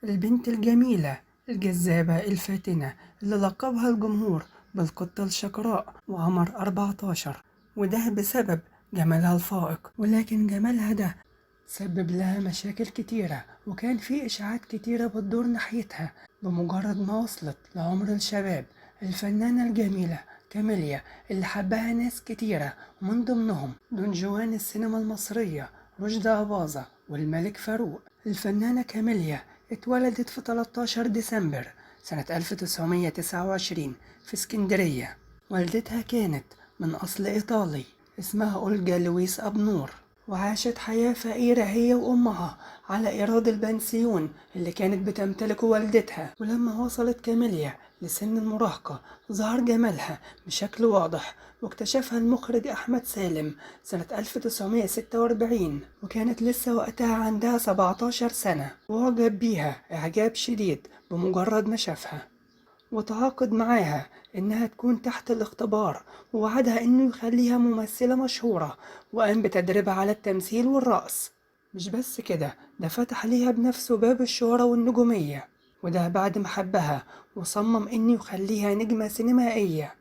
البنت الجميلة الجذابة الفاتنة اللي لقبها الجمهور بالقطة الشقراء وقمر 14، وده بسبب جمالها الفائق. ولكن جمالها ده سبب لها مشاكل كتيرة، وكان في إشاعات كتيرة بتدور ناحيتها. بمجرد ما وصلت لعمر الشباب، الفنانة الجميلة كاميليا اللي حبها ناس كتيرة ومن ضمنهم دون جوان السينما المصرية رشدي أباظة والملك فاروق. الفنانة كاميليا اتولدت في 13 ديسمبر سنة 1929 في اسكندرية. والدتها كانت من أصل إيطالي اسمها أولجا لويس أبنور، وعاشت حياة فقيرة هي وأمها على إيراد البنسيون اللي كانت بتمتلكه والدتها. ولما وصلت كاميليا لسن المراهقة ظهر جمالها بشكل واضح، واكتشفها المخرج أحمد سالم سنة 1946، وكانت لسه وقتها عندها 17 سنة، وأعجب بيها إعجاب شديد بمجرد ما شافها، وتعاقد معاها إنها تكون تحت الاختبار، ووعدها إنه يخليها ممثلة مشهورة، وقام بتدريبها على التمثيل والرقص. مش بس كده، ده فتح ليها بنفسه باب الشهرة والنجومية، وده بعد ما حبها وصمم إنه يخليها نجمة سينمائية،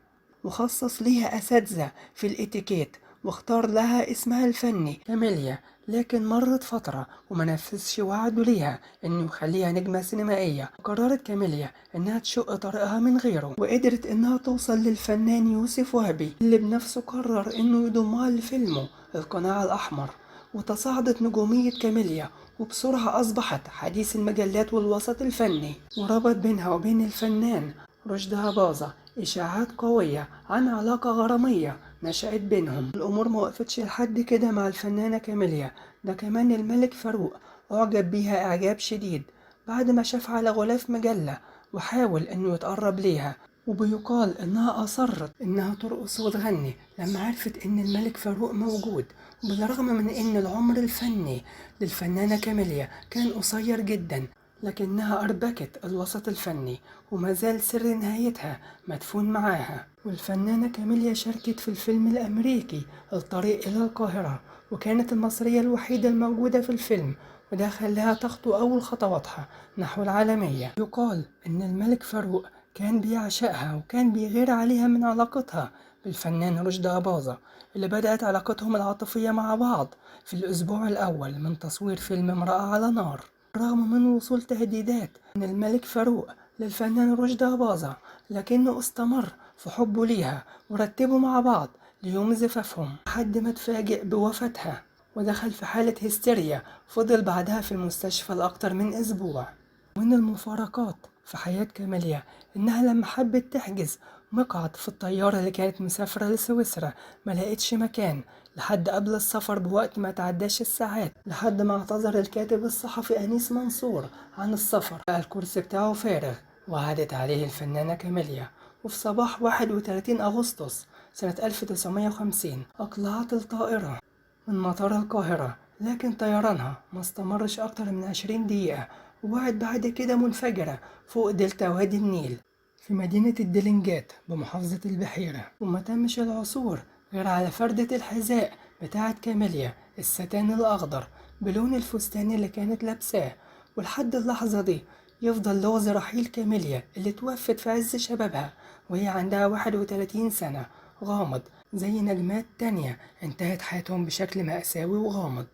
وخصص ليها أساتذة في الإتيكيت، واختار لها اسمها الفني كاميليا. لكن مرت فترة وما نفذش وعده ليها إنه يخليها نجمة سينمائية. قررت كاميليا إنها تشق طريقها من غيره، وقدرت إنها توصل للفنان يوسف وهبي اللي بنفسه قرر إنه يضمها لفيلمه القناع الأحمر. وتصاعدت نجومية كاميليا، وبسرعة أصبحت حديث المجلات والوسط الفني. وربط بينها وبين الفنان رشدي أباظة إشاعات قوية عن علاقة غرامية نشأت بينهم. الأمور ما وقفتش لحد كده مع الفنانة كاميليا، ده كمان الملك فاروق أعجب بيها إعجاب شديد بعد ما شاف على غلاف مجلة، وحاول إنه يتقرب ليها. وبيقال إنها أصرت إنها ترقص وتغني لما عرفت إن الملك فاروق موجود. وبالرغم من إن العمر الفني للفنانة كاميليا كان قصير جدا، لكنها أربكت الوسط الفني، وما زال سر نهايتها مدفون معاها. والفنانة كاميليا شاركت في الفيلم الأمريكي الطريق إلى القاهرة، وكانت المصرية الوحيدة الموجودة في الفيلم، وده خلاها تخطو أول خطواتها نحو العالمية. يقال إن الملك فاروق كان بيعشقها وكان بيغير عليها من علاقتها بالفنان رشدي أباظة، اللي بدأت علاقتهم العاطفية مع بعض في الأسبوع الأول من تصوير فيلم امرأة على نار. رغم من وصول تهديدات من الملك فاروق للفنان رشدي أباظة، لكنه استمر في حبه ليها ورتبوا مع بعض ليوم زفافهم، لحد ما اتفاجئ بوفاتها ودخل في حالة هستيريا فضل بعدها في المستشفى لأكتر من أسبوع. ومن المفارقات في حياة كاميليا إنها لما حبت تحجز مقعد في الطيارة اللي كانت مسافرة لسويسرا ما لقيتش مكان لحد قبل السفر بوقت ما تعداش الساعات، لحد ما اعتذر الكاتب الصحفي أنيس منصور عن السفر، بقى الكرسي بتاعه فارغ وعادت عليه الفنانة كاميليا. وفي صباح 31 أغسطس سنة 1950 أقلعت الطائرة من مطار القاهرة، لكن طيرانها ما استمرش أكتر من 20 دقيقة، ووقعت بعد كده منفجرة فوق دلتا وادي النيل في مدينة الدلنجات بمحافظة البحيرة. وما تمش العثور غير على فردة الحذاء بتاعة كاميليا الستان الأخضر بلون الفستان اللي كانت لابساه. ولحد اللحظة دي يفضل لغز رحيل كاميليا اللي توفت في عز شبابها وهي عندها 31 سنة غامض، زي نجمات تانية انتهت حياتهم بشكل مأساوي وغامض.